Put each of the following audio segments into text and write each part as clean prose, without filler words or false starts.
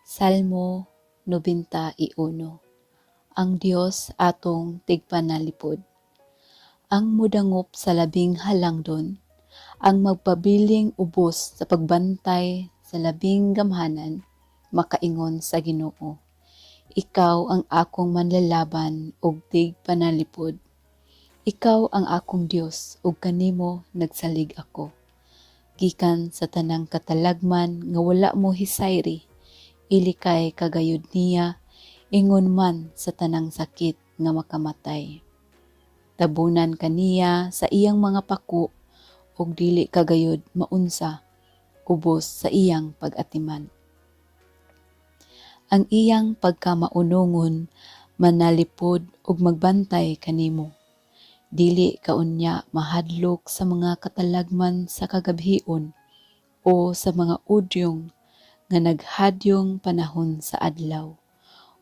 Salmo 91. Ang Dios atong tigpanalipod. Ang mudangop sa labing halangdon, ang magpabiling ubos sa pagbantay sa labing gamhanan, makaingon sa Ginoo: "Ikaw ang akong manlalaban ug tigpanalipod. Ikaw ang akong Dios ug kanimo nagsalig ako." Gikan sa tanang katalagman nga wala mo hisayri, ilikay ka gayud niya, ingon man sa tanang sakit nga makamatay. Tabunan ka niya sa iyang mga pako ug dili ka gayud maunsa ubos sa iyang pag-atiman. Ang iyang pagkamaunongon manalipod ug magbantay kanimo. Dili ka unya mahadlok sa mga katalagman sa kagabhion o sa mga udyong nga naghadyong panahon sa adlaw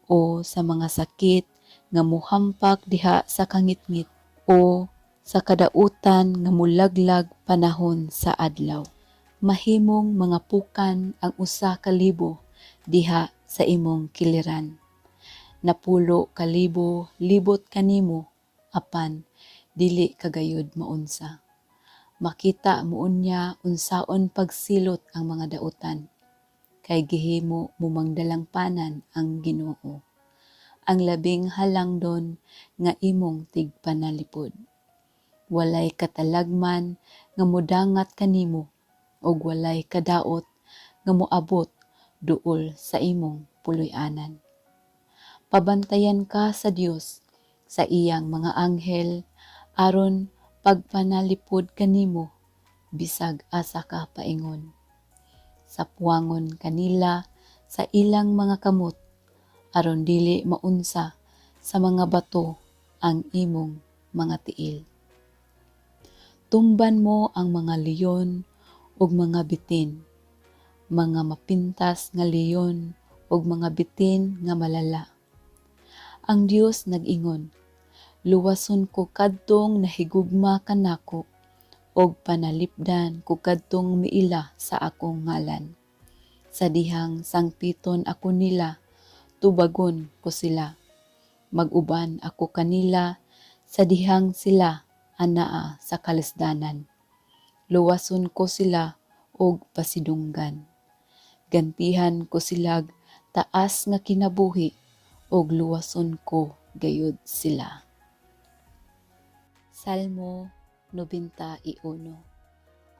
o sa mga sakit nga muhampak diha sa kangitngit o sa kadautan nga mulaglag panahon sa adlaw. Mahimong mga pukan ang 1,000 diha sa imong kiliran. 10,000 libot kanimo, apan dili ka gayud maunsa. Makita mo unya unsaon pagsilot ang mga dautan, kay gihimo mo mang dalangpanan ang Ginoo, ang labing halangdon nga imong tigpanalipod. Walay katalagman nga mudangat kanimo ug walay kadaot nga moabot duol sa imong puloy-anan. Pabantayan ka sa Dios sa iyang mga anghel aron pagpanalipod kanimo bisag asa ka paingon. Sapuangon ka nila sa ilang mga kamot aron dili maunsa sa mga bato ang imong mga tiil. Tumban mo ang mga leon ug mga bitin, mga mapintas nga leon ug mga bitin nga malala. Ang Dios nag-ingon, "Luwason ko kadtong nahigugma kanako ug panalipdan ko kadtong miila sa akong ngalan. Sa dihang sangpiton ako nila, tubagon ko sila. Mag-uban ako kanila sa dihang sila anaa sa kalisdanan. Luwason ko sila og pasidunggan. Gantihan ko silag taas nga kinabuhi ug luwason ko gayud sila." Salmo 91.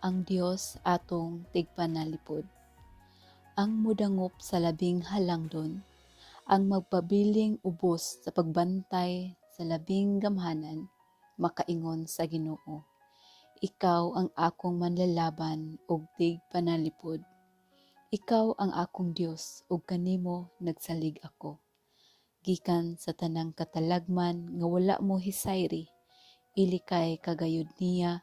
Ang Dios atong tigpanalipod. Ang mudangop sa labing halangdon, ang magpabiling ubos sa pagbantay sa labing gamhanan, makaingon sa Ginoo: "Ikaw ang akong manlalaban ug tigpanalipod. Ikaw ang akong Dios ug kanimo nagsalig ako. Gikan sa tanang katalagman nga wala mo hisayri, ilikay ka gayud niya,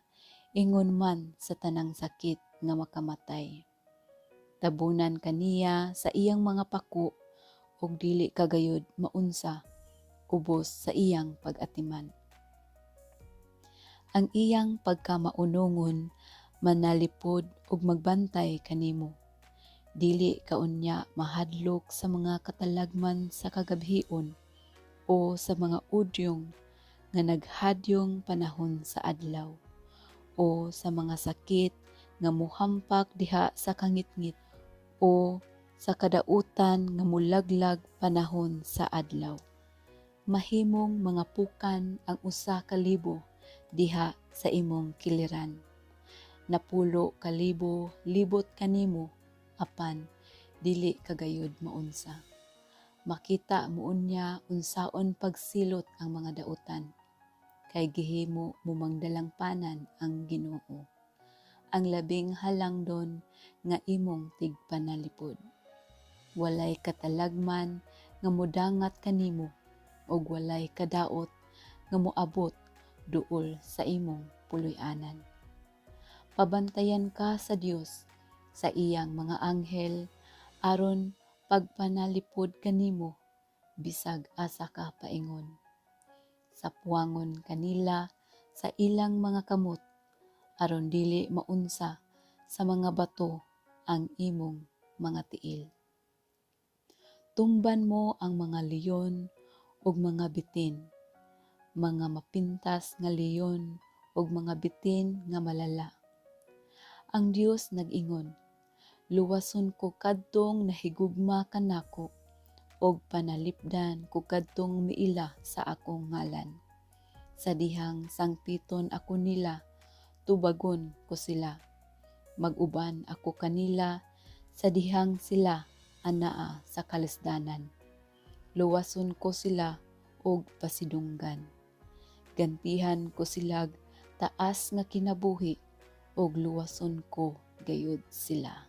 ingon man sa tanang sakit nga makamatay. Tabunan ka niya sa iyang mga pako ug dili ka gayud maunsa ubos sa iyang pag-atiman. Ang iyang pagkamaunongon manalipod ug magbantay kanimo. Dili ka unya mahadlok sa mga katalagman sa kagabhion o sa mga udyong nga naghadyong panahon sa adlaw o sa mga sakit nga muhampak diha sa kangitngit o sa kadautan nga mulaglag panahon sa adlaw. Mahimong mga pukan ang 1,000 diha sa imong kiliran. 10,000 libot kanimo, apan dili ka gayud maunsa. Makita mo unya unsaon pagsilot ang mga dautan, kay gihimo mo mang dalangpanan ang Ginoo, ang labing halangdon nga imong tigpanalipod. Walay katalagman nga mudangat kanimo ug walay kadaot nga moabot duol sa imong puloy-anan. Pabantayan ka sa Dios sa iyang mga anghel aron pagpanalipod kanimo bisag asa ka paingon. Sapuangon ka nila sa ilang mga kamot aron dili maunsa sa mga bato ang imong mga tiil. Tumban mo ang mga leon ug mga bitin, mga mapintas nga leon ug mga bitin nga malala. Ang Dios nag-ingon, "Luwason ko kadtong nahigugma kanako ug panalipdan ko kadtong miila sa akong ngalan. Sa dihang sangpiton ako nila, tubagon ko sila. Mag-uban ako kanila sa dihang sila anaa sa kalisdanan. Luwason ko sila og pasidunggan. Gantihan ko silag taas nga kinabuhi ug luwason ko gayud sila."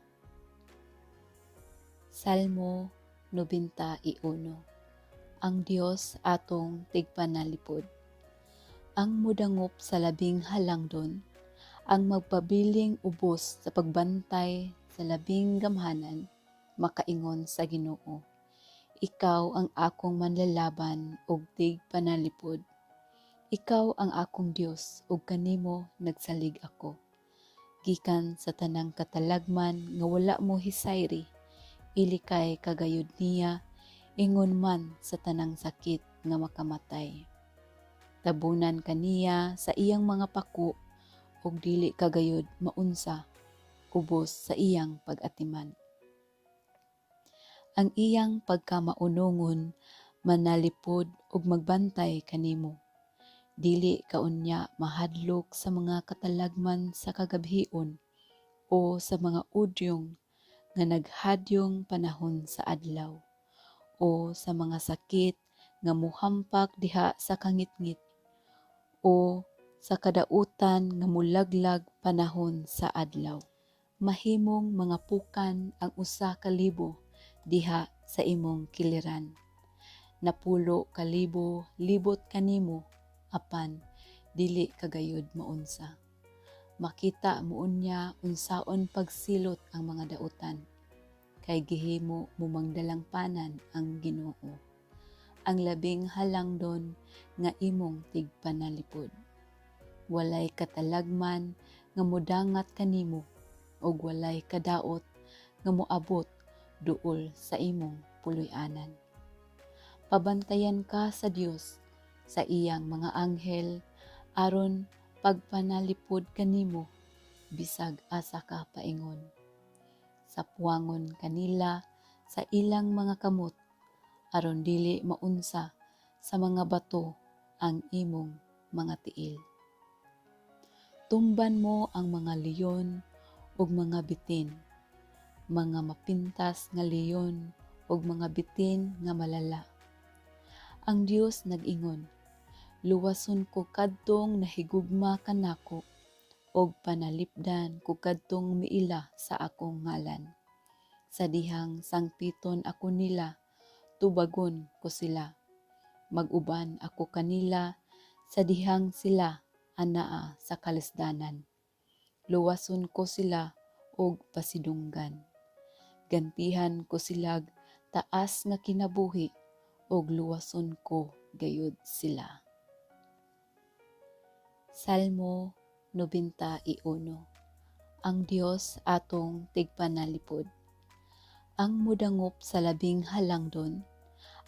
Salmo 91. Ang Dios atong tigpanalipod. Ang mudangop sa labing halangdon, ang magpabiling ubos sa pagbantay sa labing gamhanan, makaingon sa Ginoo, "Ikaw ang akong manlalaban ug tigpanalipod. Ikaw ang akong Dios ug kanimo nagsalig ako. Gikan sa tanang katalagman nga wala mo hisayri, ilikay ka gayud niya, ingon man sa tanang sakit nga makamatay. Tabunan ka niya sa iyang mga pako ug dili ka gayud maunsa ubos sa iyang pag-atiman. Ang iyang pagkamaunongon manalipod ug magbantay kanimo. Dili ka unya mahadlok sa mga katalagman sa kagabhion o sa mga udyong nga naghadyong panahon sa adlaw o sa mga sakit nga muhampak diha sa kangitngit o sa kadautan nga mulaglag panahon sa adlaw. Mahimong mga pukan ang 1,000 diha sa imong kiliran. 10,000 libot kanimo, apan dili ka gayud maunsa. Makita mo unya unsaon pagsilot ang mga dautan, kay gihimo mo mangdalangpanan ang Ginoo, ang labing halangdon nga imong tigpanalipod. Walay katalagman nga mudangat kanimo ug walay kadaot nga moabot duol sa imong puloy-anan. Pabantayan ka sa Dios sa iyang mga anghel aron pagpanalipod kanimo bisag asa ka paingon. Sapuangon ka nila sa ilang mga kamot aron dili maunsa sa mga bato ang imong mga tiil. Tumban mo ang mga leon ug mga bitin, mga mapintas nga leon ug mga bitin nga malala. Ang Dios nag-ingon, "Luwason ko kadtong nahigugma kanako ug panalipdan ko kadtong miila sa akong ngalan. Sa dihang sangpiton ako nila, tubagon ko sila. Mag-uban ako kanila sa dihang sila anaa sa kalisdanan. Luwason ko sila og pasidunggan. Gantihan ko silag taas nga kinabuhi ug luwason ko gayud sila." Salmo 91. Ang Dios atong tigpanalipod. Ang mudangop sa labing halangdon,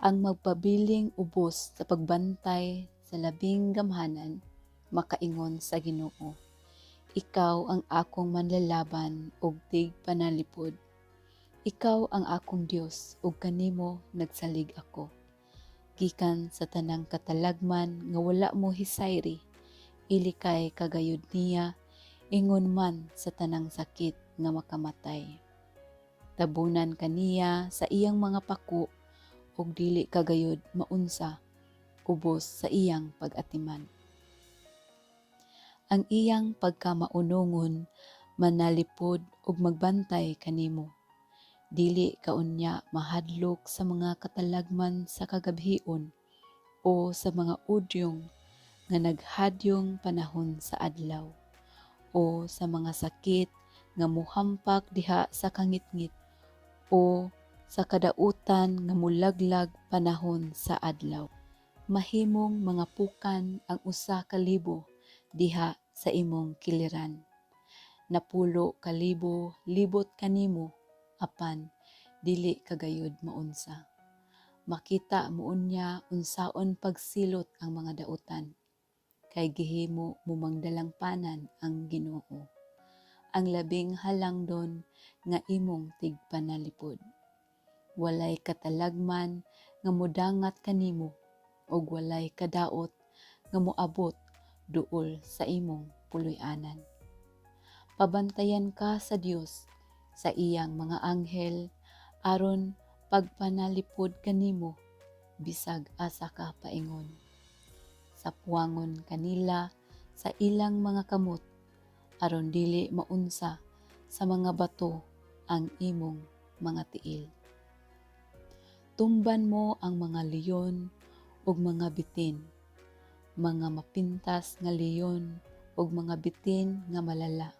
ang magpabiling ubos sa pagbantay sa labing gamhanan, makaingon sa Ginoo, "Ikaw ang akong manlalaban ug tigpanalipod. Ikaw ang akong Dios ug kanimo nagsalig ako. Gikan sa tanang katalagman nga wala mo hisayri, ilikay ka gayud niya, ingon man sa tanang sakit nga makamatay. Tabunan ka niya sa iyang mga pako ug dili ka gayud maunsa ubos sa iyang pag-atiman. Ang iyang pagkamaunongon manalipod ug magbantay kanimo. Dili ka unya mahadlok sa mga katalagman sa kagabhion o sa mga udyong nga naghadyong panahon sa adlaw o sa mga sakit nga muhampak diha sa kangitngit o sa kadautan nga mulaglag panahon sa adlaw. Mahimong mga pukan ang 1,000 diha sa imong kiliran. 10,000 libot kanimo, apan dili ka gayud maunsa. Makita mo unya unsaon pagsilot ang mga dautan, kay gihimo mo mang dalangpanan ang Ginoo, ang labing halangdon nga imong tigpanalipod. Walay katalagman nga modangat kanimo ug walay kadaot nga moabot duol sa imong puloy-anan. Pabantayan ka sa Dios sa iyang mga anghel aron pagpanalipod kanimo bisag asa ka paingon. Sapuangon kanila sa ilang mga kamot aron dili maunsa sa mga bato ang imong mga tiil. Tumban mo ang mga leon ug mga bitin, mga mapintas nga leon ug mga bitin nga malala.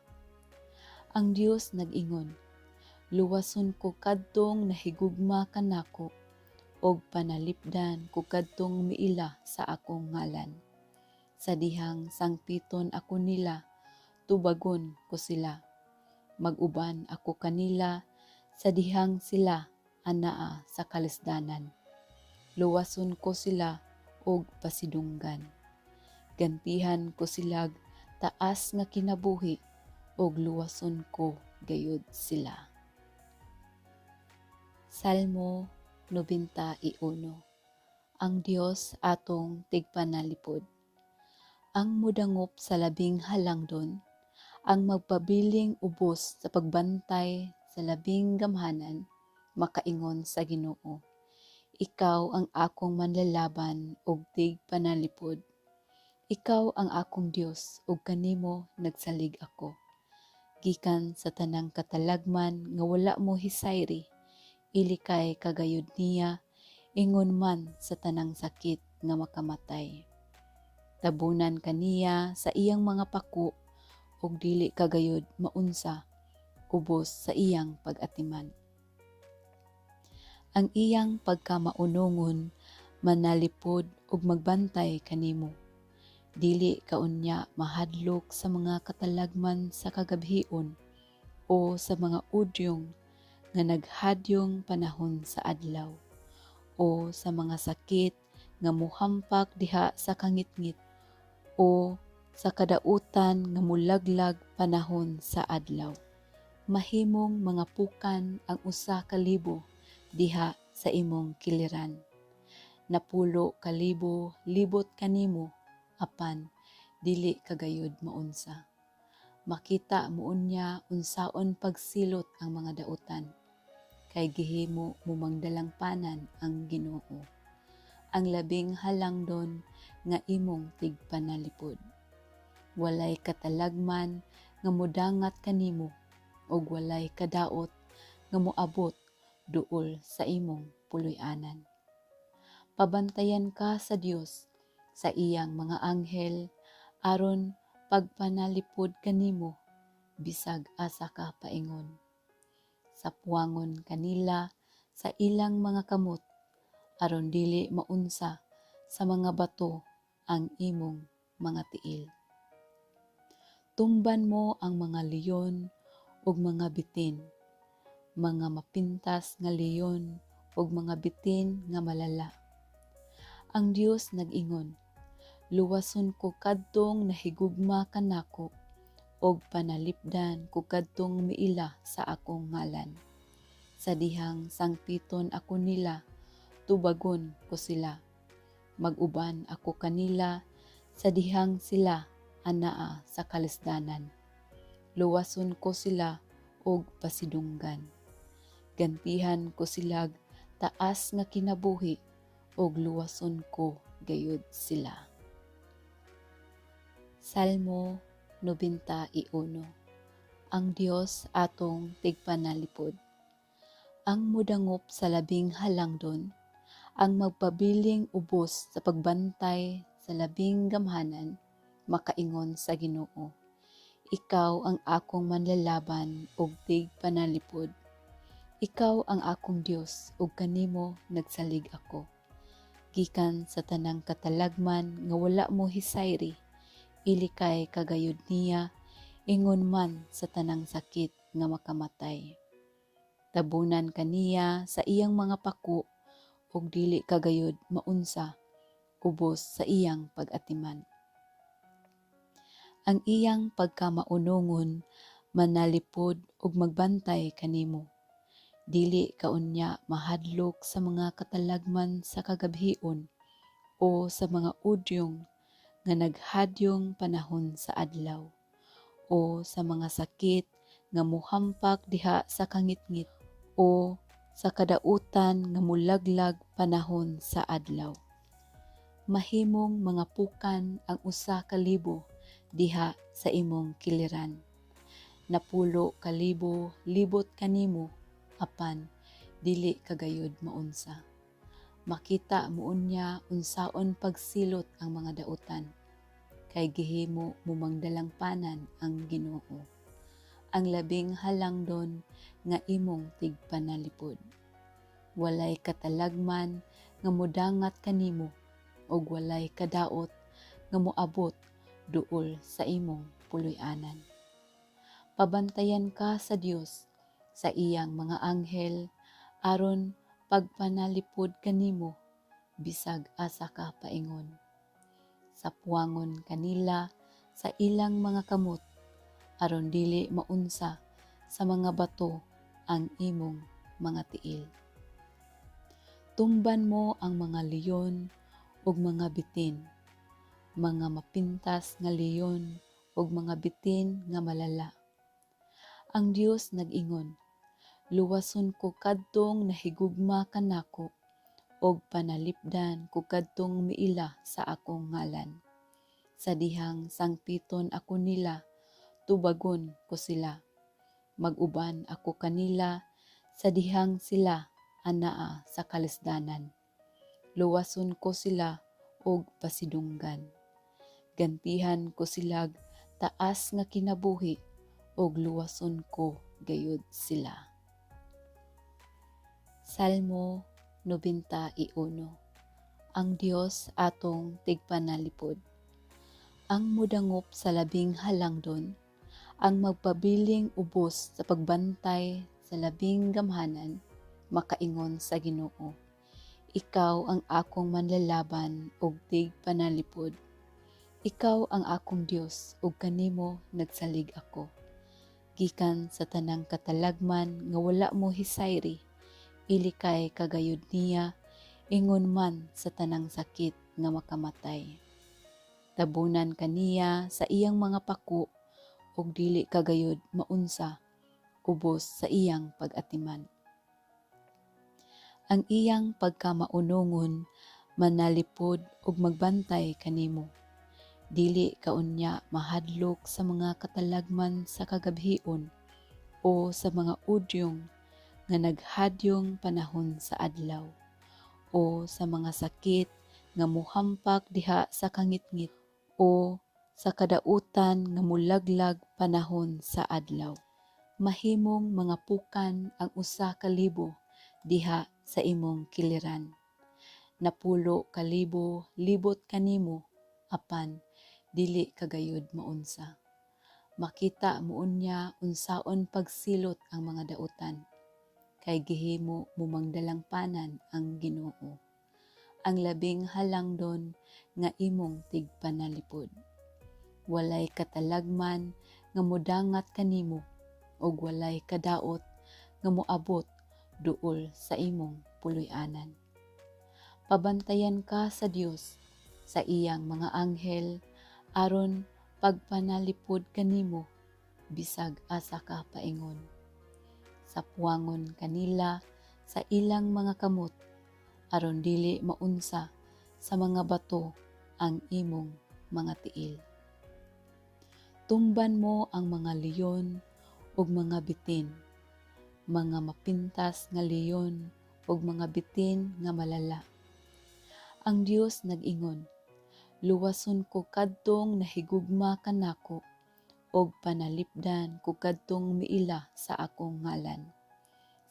Ang Dios nag-ingon, "Luwason ko kadtong nahigugma kanako ug panalipdan ko kadtong miila sa akong ngalan. Sa dihang sangpiton ako nila, tubagon ko sila. Mag-uban ako kanila sa dihang sila anaa sa kalisdanan. Luwason ko sila ug pasidunggan. Gantihan ko silag taas nga kinabuhi ug luwason ko gayud sila." Salmo 91. Ang Dios atong tigpanalipod. Ang mudangop sa labing halangdon, ang magpabiling ubos sa pagbantay sa labing gamhanan, makaingon sa Ginoo, "Ikaw ang akong manlalaban ug tigpanalipod. Ikaw ang akong Dios ug kanimo nagsalig ako. Gikan sa tanang katalagman nga wala mo hisayri, ilikay ka gayud niya, ingon man sa tanang sakit nga makamatay. Tabunan ka niya sa iyang mga pako ug dili ka gayud maunsa ubos sa iyang pag-atiman. Ang iyang pagkamaunongon manalipod ug magbantay kanimo. Dili ka unya mahadlok sa mga katalagman sa kagabhion o sa mga udyong nga naghadyong panahon sa adlaw o sa mga sakit nga muhampak diha sa kangitngit o sa kadautan nga mulaglag panahon sa adlaw. Mahimong mga pukan ang 1,000 diha sa imong kiliran. 10,000 libot kanimo, apan dili ka gayud maunsa. Makita mo unya unsaon pagsilot ang mga dautan, kay gihimo mo mang dalangpanan ang Ginoo, ang labing halangdon nga imong tigpanalipod. Walay katalagman nga modangat kanimo ug walay kadaot nga moabot duol sa imong puloy-anan. Pabantayan ka sa Dios sa iyang mga anghel aron pagpanalipod kanimo bisag asa ka paingon. Sapuangon kanila sa ilang mga kamot aron dili maunsa sa mga bato ang imong mga tiil. Tumban mo ang mga leon ug mga bitin, mga mapintas nga leon ug mga bitin nga malala. Ang Dios nag-ingon, "Luwason ko kadtong nahigugma kanako ug panalipdan ko kadtong miila sa akong ngalan. Sa dihang sangpiton ako nila, tubagon ko sila. Mag-uban ako kanila sa dihang sila anaa sa kalisdanan. Luwason ko sila ug pasidunggan. Gantihan ko silag taas nga kinabuhi ug luwason ko gayud sila." Salmo 91. Ang Dios atong tigpanalipod. Ang mudangop sa labing halangdon, ang magpabiling ubos sa pagbantay sa labing gamhanan, makaingon sa Ginoo, "Ikaw ang akong manlalaban ug tigpanalipod. Ikaw ang akong Dios ug kanimo nagsalig ako. Gikan sa tanang katalagman nga wala mo hisayri, ilikay ka gayud niya, ingon man sa tanang sakit nga makamatay. Tabunan ka niya sa iyang mga pako Ug dili ka gayud maunsa ubos sa iyang pag-atiman. Ang iyang pagkamaunongon manalipod ug magbantay kanimo. Dili ka unya mahadlok sa mga katalagman sa kagabhion o sa mga udyong nga naghadyong panahon sa adlaw o sa mga sakit nga muhampak diha sa kangitngit o sa kadautan nga mulaglag panahon sa adlaw. Mahimong mga pukan ang 1,000 diha sa imong kiliran. 10,000 libot kanimo, apan dili ka gayud maunsa. Makita mo unya unsaon pagsilot ang mga dautan, kay gihimo mo dalangpanan ang Ginoo, ang labing halangdon nga imong tigpanalipod. Walay katalagman nga mudangat kanimo ug walay kadaot nga moabot duol sa imong puloy-anan. Pabantayan ka sa Dios sa iyang mga anghel aron pagpanalipod kanimo bisag asa ka paingon. Sapuangon ka nila sa ilang mga kamot aron dili maunsa sa mga bato ang imong mga tiil. Tumban mo ang mga leon ug mga bitin, mga mapintas nga leon ug mga bitin nga malala. Ang Dios nag-ingon, "Luwason ko kadtong nahigugma kanako ug panalipdan ko kadtong miila sa akong ngalan. Sa dihang sangpiton ako nila, tubagon ko sila. Mag-uban ako kanila sa dihang sila anaa sa kalisdanan. Luwason ko sila ug pasidunggan. Gantihan ko silag taas nga kinabuhi ug luwason ko gayud sila." Salmo 91. Ang Dios atong tigpanalipod. Ang mudangop sa labing halangdon, ang magpabiling ubos sa pagbantay sa labing gamhanan, makaingon sa Ginoo, "Ikaw ang akong manlalaban ug tigpanalipod. Ikaw ang akong Dios ug kanimo nagsalig ako. Gikan sa tanang katalagman nga wala mo hisayri, ilikay ka gayud niya, ingon man sa tanang sakit nga makamatay. Tabunan ka niya sa iyang mga pako ug dili ka gayud maunsa ubos sa iyang pag-atiman. Ang iyang pagkamaunongon manalipod ug magbantay kanimo. Dili ka unya mahadlok sa mga katalagman sa kagabhion o sa mga udyong nga naghadyong panahon sa adlaw o sa mga sakit nga muhampak diha sa kangitngit o sa kadautan nga mulaglag panahon sa adlaw. Mahimong mga pukan ang 1,000 diha sa imong kiliran. 10,000 libot kanimo, apan dili ka gayud maunsa. Makita mo unya unsaon pagsilot ang mga dautan, kay gihimo mo dalangpanan ang Ginoo, ang labing halangdon nga imong tigpanalipod. Walay katalagman nga mudangat kanimo ug walay kadaot nga moabot duol sa imong puloy-anan. Pabantayan ka sa Dios sa iyang mga anghel aron pagpanalipod kanimo bisag asa ka paingon. Sapuangon ka nila sa ilang mga kamot aron dili maunsa sa mga bato ang imong mga tiil. Tumban mo ang mga leon ug mga bitin, mga mapintas nga leon ug mga bitin nga malala. Ang Dios nag-ingon, "Luwason ko kadtong nahigugma kanako ug panalipdan ko kadtong miila sa akong ngalan.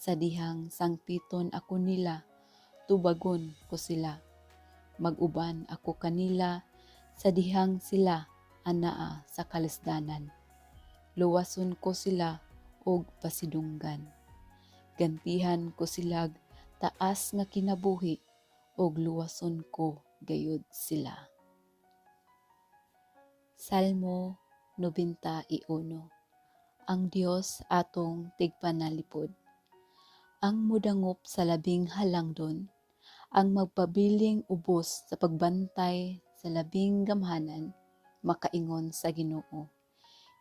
Sa dihang sangpiton ako nila, tubagon ko sila. Mag-uban ako kanila sa dihang sila anaa sa kalisdanan. Luwason ko sila og pasidunggan. Gantihan ko silag taas nga kinabuhi. ug luwason ko gayud sila. Salmo 91. Ang Dios atong tigpanalipod. Ang mudangop sa labing halangdon, ang magpabiling ubos sa pagbantay sa labing gamhanan, makaingon sa Ginoo: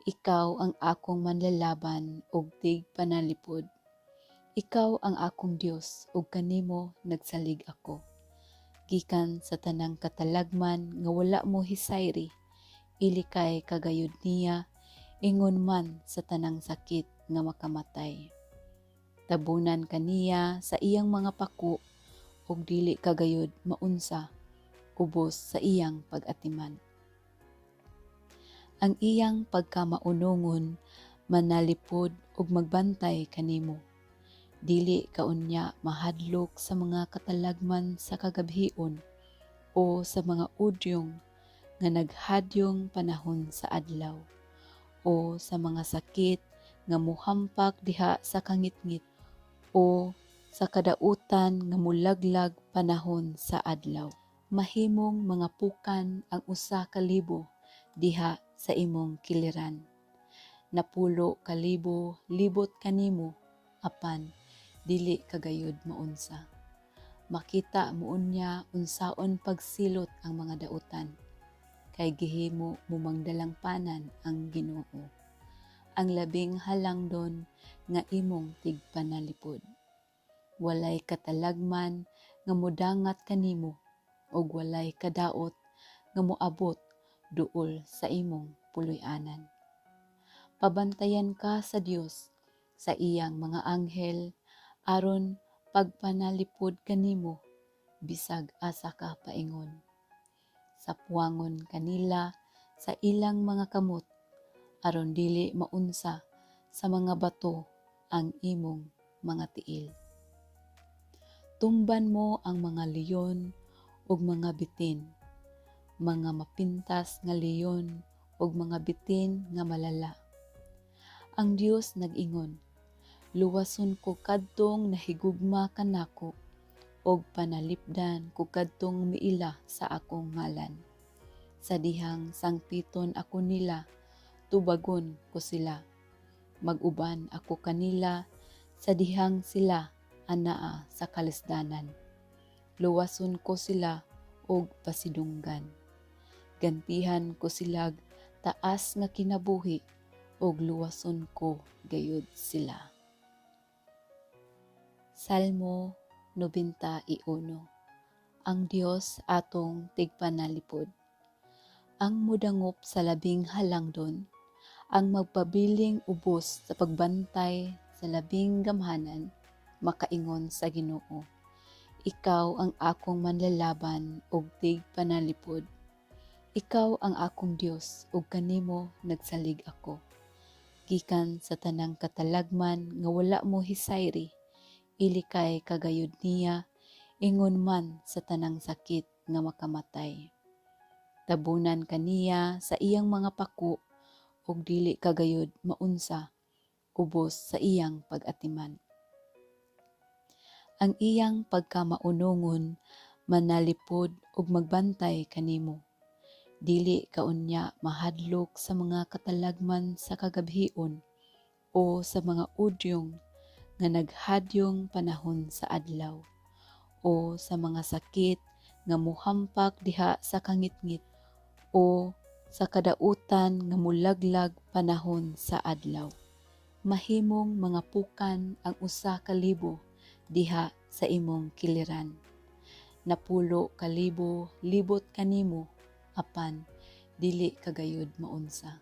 "Ikaw ang akong manlalaban ug tigpanalipod. Ikaw ang akong Dios ug kanimo nagsalig ako. Gikan sa tanang katalagman nga wala mo hisayri, ilikay ka gayud niya, ingon man sa tanang sakit nga makamatay. Tabunan ka niya sa iyang mga pako ug dili ka gayud maunsa ubos sa iyang pag-atiman. Ang iyang pagkamaunongon manalipod ug magbantay kanimo. Dili ka unya mahadlok sa mga katalagman sa kagabhion o sa mga udyong nga naghadyong panahon sa adlaw o sa mga sakit nga muhampak diha sa kangitngit o sa kadautan nga mulaglag panahon sa adlaw. Mahimong mga pukan ang 1,000 diha sa imong kiliran. 10,000 libot kanimo, apan dili ka gayud maunsa. Makita mo unya unsaon pagsilot ang mga dautan, kay gihimo mo mang dalangpanan ang Ginoo, ang labing halangdon nga imong tigpanalipod. Walay katalagman nga mudangat kanimo ug walay kadaot nga moabot duol sa imong puloy-anan. Pabantayan ka sa Dios sa iyang mga anghel aron pagpanalipod kanimo bisag asa ka paingon. Sapuangon ka nila sa ilang mga kamot aron dili maunsa sa mga bato ang imong mga tiil. Tumban mo ang mga leon ug mga bitin, mga mapintas nga leon ug mga bitin nga malala. Ang Dios nag-ingon, 'Luwason ko kadtong nahigugma kanako ug panalipdan ko kadtong miila sa akong ngalan. Sa dihang sangpiton ako nila, tubagon ko sila. Mag-uban ako kanila sa dihang sila anaa sa kalisdanan. Luwason ko sila og pasidunggan. Gantihan ko silag taas nga kinabuhi ug luwason ko gayud sila.'" Salmo 91. Ang Dios atong tigpanalipod. Ang mudangop sa labing halangdon, ang magpabiling ubos sa pagbantay sa labing gamhanan, makaingon sa Ginoo: "Ikaw ang akong manlalaban ug tigpanalipod. Ikaw ang akong Dios ug kanimo nagsalig ako. Gikan sa tanang katalagman nga wala mo hisayri, ilikay ka gayud niya, ingon man sa tanang sakit nga makamatay. Tabunan ka niya sa iyang mga pako ug dili ka gayud maunsa ubos sa iyang pag-atiman. Ang iyang pagkamaunongon manalipod ug magbantay kanimo. Dili ka unya mahadlok sa mga katalagman sa kagabhion o sa mga udyong nga naghadyong panahon sa adlaw o sa mga sakit nga muhampak diha sa kangitngit o sa kadautan nga mulaglag panahon sa adlaw. Mahimong mga pukan ang 1,000 diha sa imong kiliran. 10,000 libot kanimo, apan dili ka gayud maunsa.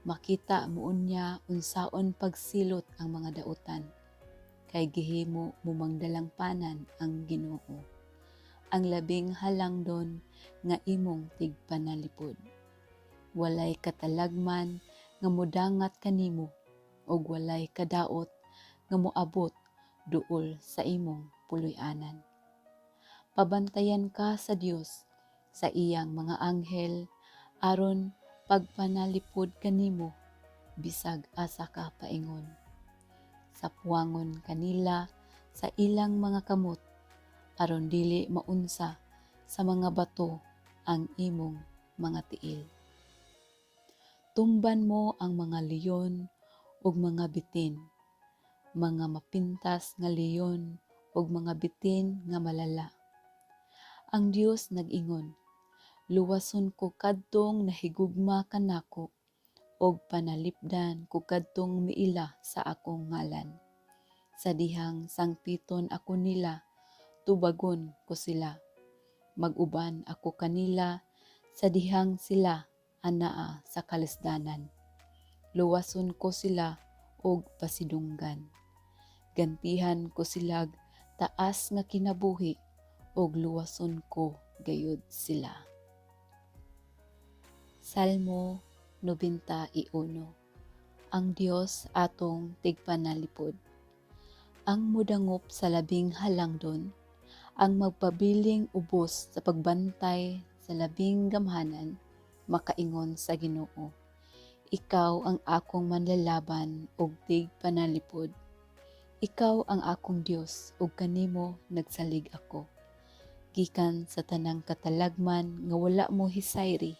Makita mo unya unsaon pagsilot ang mga dautan, kay gihimo mo mang dalangpanan ang Ginoo, ang labing halangdon nga imong tigpanalipod. Walay katalagman nga mudangat kanimo ug walay kadaot nga moabot duol sa imong puloy-anan. Pabantayan ka sa Dios sa iyang mga anghel aron pagpanalipod kanimo bisag asa ka paingon. Sapuangon ka nila sa ilang mga kamot Aron dili maunsa sa mga bato ang imong mga tiil. Tumban mo ang mga leon ug mga bitin, mga mapintas nga leon ug mga bitin nga malala. Ang Dios nag-ingon, "Luwason ko kadtong nahigugma kanako ug panalipdan ko kadtong miila sa akong ngalan. Sa dihang sangpiton ako nila, tubagon ko sila. Mag-uban ako kanila sa dihang sila anaa sa kalisdanan. Luwason ko sila og pasidunggan. Gantihan ko silag taas nga kinabuhi ug luwason ko gayud sila." Salmo 91. Ang Dios atong tigpanalipod. Ang mudangop sa labing halangdon, ang magpabiling ubos sa pagbantay sa labing gamhanan, makaingon sa Ginoo, "Ikaw ang akong manlalaban ug tigpanalipod. Ikaw ang akong Dios ug kanimo nagsalig ako. Gikan sa tanang katalagman nga wala mo hisayri,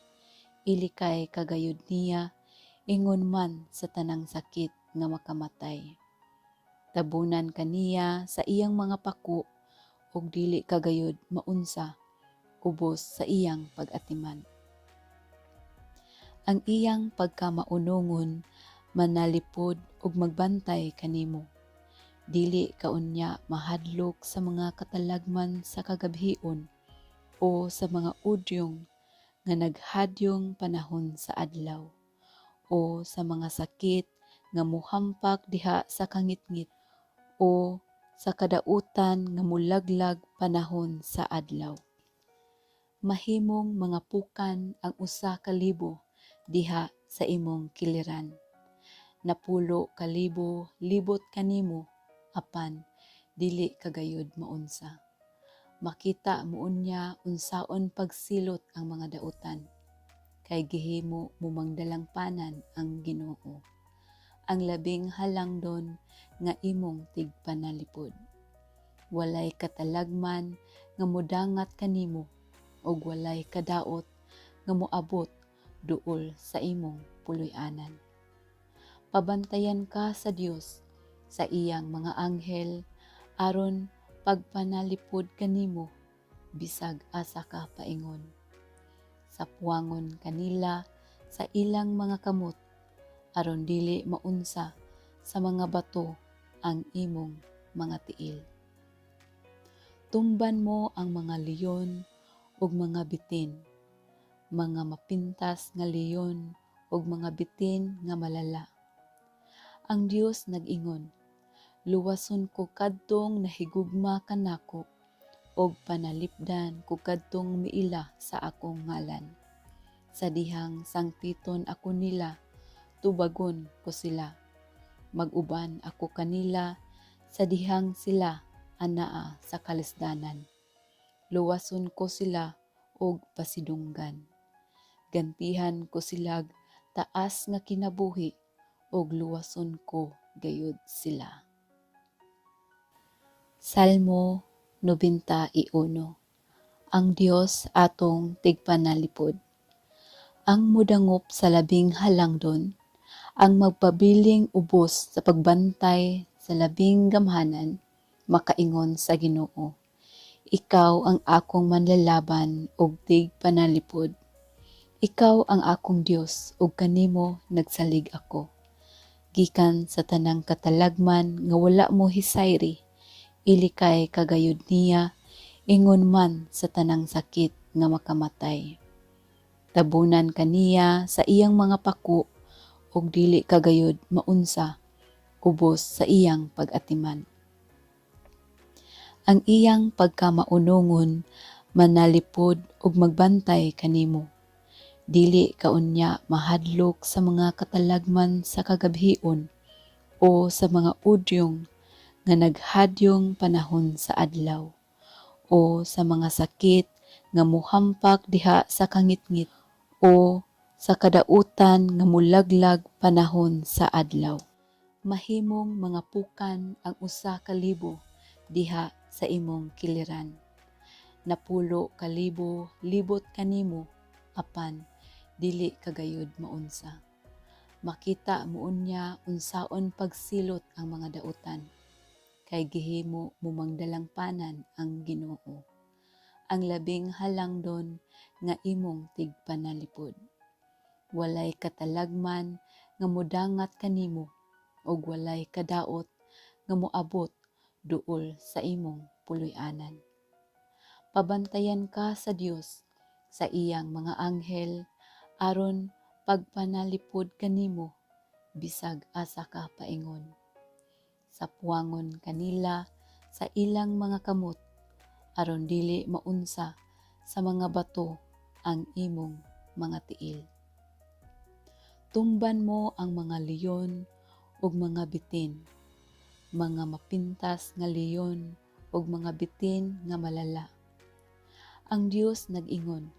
ilikay ka gayud niya, ingon man sa tanang sakit nga makamatay. Tabunan ka niya sa iyang mga pako ug dili ka gayud maunsa ubos sa iyang pag-atiman. Ang iyang pagkamaunongon manalipod ug magbantay kanimo. Dili ka unya mahadlok sa mga katalagman sa kagabhion o sa mga udyong nga naghadyong panahon sa adlaw o sa mga sakit nga muhampak diha sa kangitngit o sa kadautan nga mulaglag panahon sa adlaw. Mahimong mga pukan ang 1,000 diha sa imong kiliran. 10,000 libot kanimo, apan dili ka gayud maunsa. Makita mo unya unsaon pagsilot ang mga dautan, kay gihimo mo mang dalangpanan ang Ginoo, ang labing halangdon nga imong tigpanalipod. Walay katalagman nga mudangat kanimo ug walay kadaot nga moabot duol sa imong puloy-anan. Pabantayan ka sa Dios sa iyang mga anghel aron pagpanalipod kanimo bisag asa ka paingon. Sapuangon ka nila sa ilang mga kamot aron dili maunsa sa mga bato ang imong mga tiil. Tumban mo ang mga leon ug mga bitin, mga mapintas nga leon ug mga bitin nga malala. Ang Dios nag-ingon, "Luwason ko kadtong nahigugma kanako ug panalipdan ko kadtong miila sa akong ngalan. Sa dihang sangpiton ako nila, tubagon ko sila. Mag-uban ako kanila sa dihang sila anaa sa kalisdanan. Luwason ko sila og pasidunggan. Gantihan ko silag taas nga kinabuhi ug luwason ko gayud sila." Salmo 91. Ang Dios atong tigpanalipod. Ang mudangop sa labing halangdon, ang magpabiling ubos sa pagbantay sa labing gamhanan, makaingon sa Ginoo, "Ikaw ang akong manlalaban ug tigpanalipod. Ikaw ang akong Dios ug kanimo nagsalig ako. Gikan sa tanang katalagman nga wala mo hisayri, ilikay ka gayud niya, ingon man sa tanang sakit nga makamatay. Tabunan ka niya sa iyang mga pako ug dili ka gayud maunsa ubos sa iyang pag-atiman. Ang iyang pagkamaunongon manalipod ug magbantay kanimo. Dili ka unya mahadlok sa mga katalagman sa kagabhion o sa mga udyong nga naghadyong panahon sa adlaw o sa mga sakit nga muhampak diha sa kangitngit o sa kadautan nga mulaglag panahon sa adlaw. Mahimong mga pukan ang 1,000 diha sa imong kiliran. 10,000 libot kanimo, apan dili ka gayud maunsa. Makita mo unya unsaon pagsilot ang mga dautan, kay gihimo mo mang dalangpanan ang Ginoo, ang labing halangdon nga imong tigpanalipod. Walay katalagman nga modangat kanimo ug walay kadaot nga moabot duol sa imong puloy-anan. Pabantayan ka sa Dios sa iyang mga anghel aron pagpanalipod kanimo bisag asa ka paingon. Sapuangon ka nila sa ilang mga kamot aron dili maunsa sa mga bato ang imong mga tiil. Tumban mo ang mga leon ug mga bitin, mga mapintas nga leon ug mga bitin nga malala. Ang Dios nag-ingon,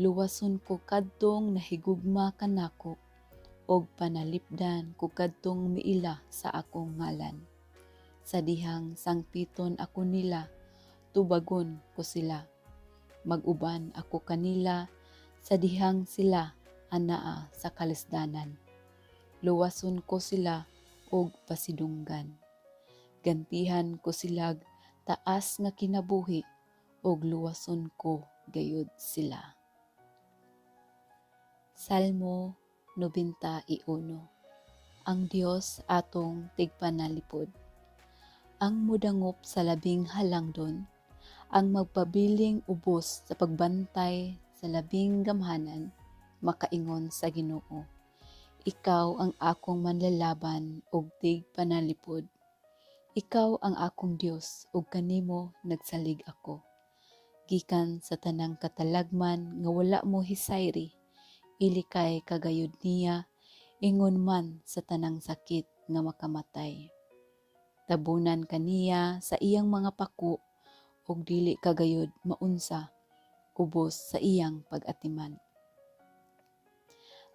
"Luwason ko kadtong nahigugma kanako ug panalipdan ko kadtong miila sa akong ngalan. Sa dihang sangpiton ako nila, tubagon ko sila. Mag-uban ako kanila sa dihang sila anaa sa kalisdanan. Luwason ko sila og pasidunggan. Gantihan ko silag taas nga kinabuhi ug luwason ko gayud sila." Salmo 91. Ang Dios atong tigpanalipod. Ang mudangop sa labing halangdon, ang magpabiling ubos sa pagbantay sa labing gamhanan, makaingon sa Ginoo, "Ikaw ang akong manlalaban ug tigpanalipod. Ikaw ang akong Dios ug kanimo nagsalig ako. Gikan sa tanang katalagman nga wala mo hisayri, ilikay ka gayud niya, ingon man sa tanang sakit nga makamatay. Tabunan ka niya sa iyang mga pako ug dili ka gayud maunsa ubos sa iyang pag-atiman.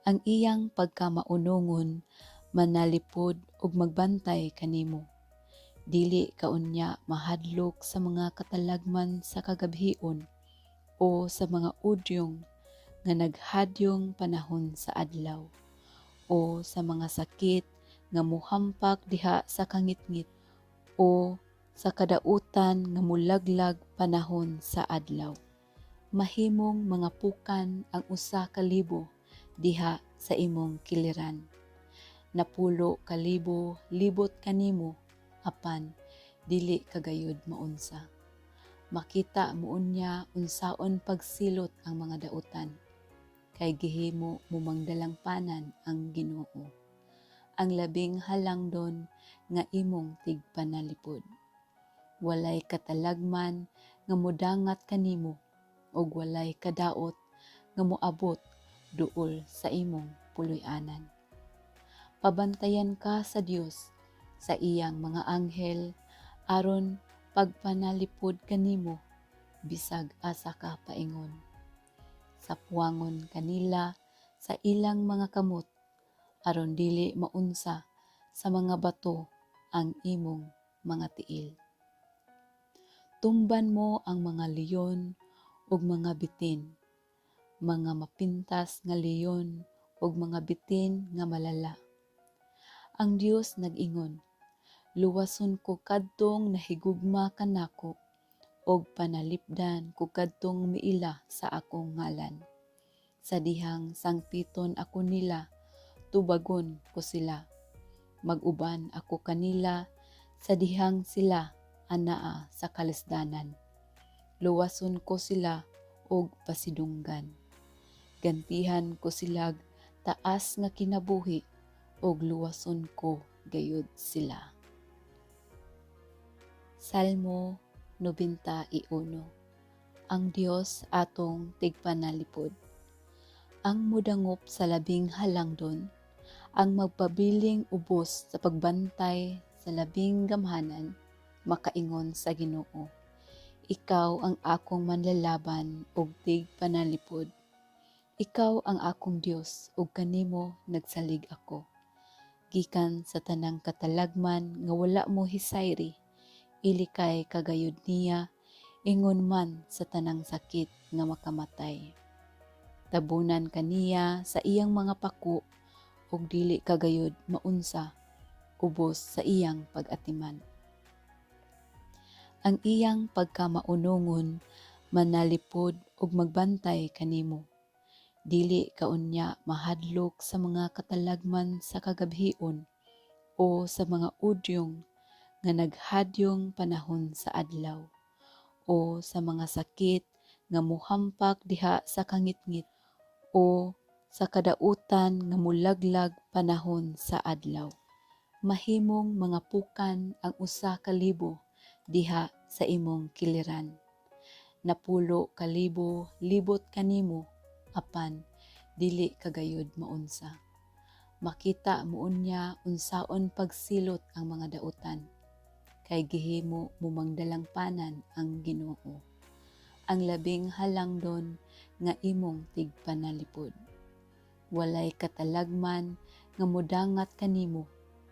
Ang iyang pagkamaunongon manalipod ug magbantay kanimo. Dili ka unya mahadlok sa mga katalagman sa kagabhion o sa mga udyong nga naghadyong panahon sa adlaw o sa mga sakit nga muhampak diha sa kangitngit o sa kadautan nga mulaglag panahon sa adlaw. Mahimong mga pukan ang 1,000 diha sa imong kiliran. 10,000 libot kanimo, apan dili ka gayud maunsa. Makita mo unya unsaon pagsilot ang mga dautan, kay gihimo mo mang dalangpanan ang Ginoo, ang labing halangdon nga imong tigpanalipod. Walay katalagman nga modangat kanimo ug walay kadaot nga moabot duol sa imong puloy-anan. Pabantayan ka sa Dios sa iyang mga anghel aron pagpanalipod kanimo bisag asa ka paingon. Sapuangon ka nila sa ilang mga kamot aron dili maunsa sa mga bato ang imong mga tiil. Tumban mo ang mga leon ug mga bitin, mga mapintas nga leon ug mga bitin nga malala. Ang Dios nag-ingon, "Luwason ko kadtong nahigugma kanako ug panalipdan ko kadtong miila sa akong ngalan. Sa dihang sangpiton ako nila, tubagon ko sila. Mag-uban ako kanila sa dihang sila anaa sa kalisdanan. Luwason ko sila og pasidunggan. Gantihan ko silag taas nga kinabuhi ug luwason ko gayud sila." Salmo 91. Ang Dios atong tigpanalipod. Ang mudangop sa labing halangdon, ang magpabiling ubos sa pagbantay sa labing gamhanan, makaingon sa Ginoo, "Ikaw ang akong manlalaban ug tigpanalipod. Ikaw ang akong Dios ug kanimo nagsalig ako. Gikan sa tanang katalagman nga wala mo hisayri, ilikay ka gayud niya, Ingon man sa tanang sakit nga makamatay. Tabunan kaniya sa iyang mga pako ug dili kagayod maunsa ubos sa iyang pag-atiman. Ang iyang pagkamaunongon manalipod ug magbantay kanimo. Dili ka unya mahadlok sa mga katalagman sa kagabhion o sa mga udyong nga naghadyong panahon sa adlaw o sa mga sakit nga muhampak diha sa kangitngit o sa kadautan nga mulaglag panahon sa adlaw. Mahimong mga pukan ang 1,000 diha sa imong kiliran. 10,000 libot kanimo, apan dili kagayod maunsa. Makita mo unya unsaon pagsilot ang mga dautan, kay gihimo mo mangdalangpanan ang Ginoo, ang labing halangdon nga imong tigpanalipod. Walay katalagman nga mudangat kanimo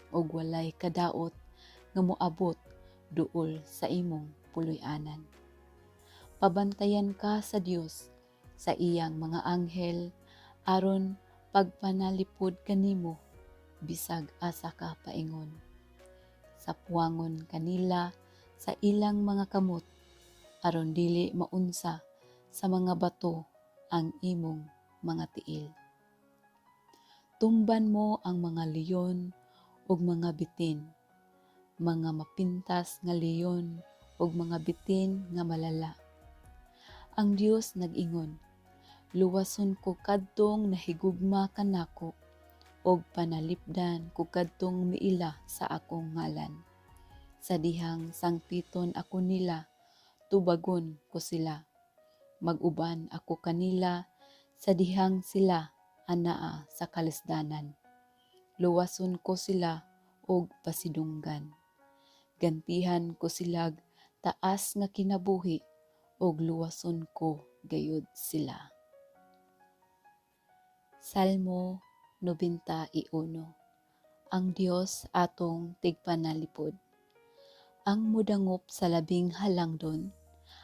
ug walay kadaot nga moabot duol sa imong puloy-anan. Pabantayan ka sa Dios sa iyang mga anghel aron pagpanalipod kanimo bisag asa ka paingon. Sapuangon kanila sa ilang mga kamot aron dili maunsa sa mga bato ang imong mga tiil. Tumban mo ang mga leon ug mga bitin, mga mapintas nga leon ug mga bitin nga malala. Ang Dios nag-ingon, "Luwason ko kadtong nahigugma kanako ug panalipdan ko kadtong miila sa akong ngalan. Sa dihang sangpiton ako nila, tubagon ko sila. Mag-uban ako kanila sa dihang sila anaa sa kalisdanan. Luwason ko sila og pasidunggan. Gantihan ko silag taas nga kinabuhi ug luwason ko gayud sila." Salmo 91. Ang Dios atong tigpanalipod. Ang mudangop sa labing halangdon,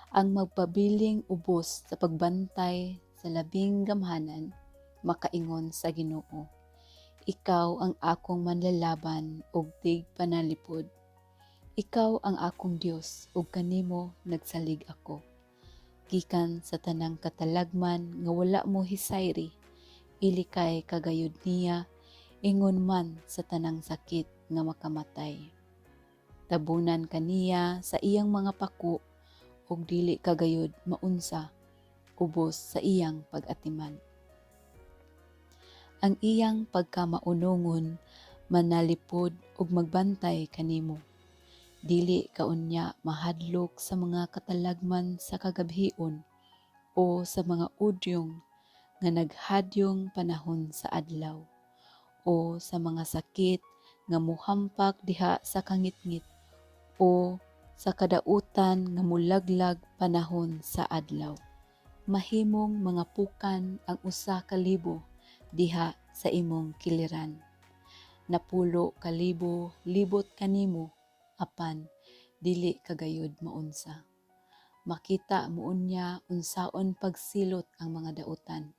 ang magpabiling ubos sa pagbantay sa labing gamhanan, makaingon sa Ginoo, "Ikaw ang akong manlalaban ug tigpanalipod. Ikaw ang akong Dios ug kanimo nagsalig ako. Gikan sa tanang katalagman nga wala mo hisayri, ilikay kagayod niya, ingon man sa tanang sakit nga makamatay. Tabunan kaniya sa iyang mga pako ug dili kagayod maunsa ubos sa iyang pag-atiman. Ang iyang pagkamaunongon manalipod ug magbantay kanimo. Dili ka unya mahadlok sa mga katalagman sa kagabhion o sa mga udyong nga naghadyong panahon sa adlaw o sa mga sakit nga muhampak diha sa kangitngit o sa kadautan nga mulaglag panahon sa adlaw. Mahimong mga pukan ang 1,000 diha sa imong kiliran. 10,000 libot kanimo, apan dili kagayod maunsa. Makita mo unya unsaon pagsilot ang mga dautan,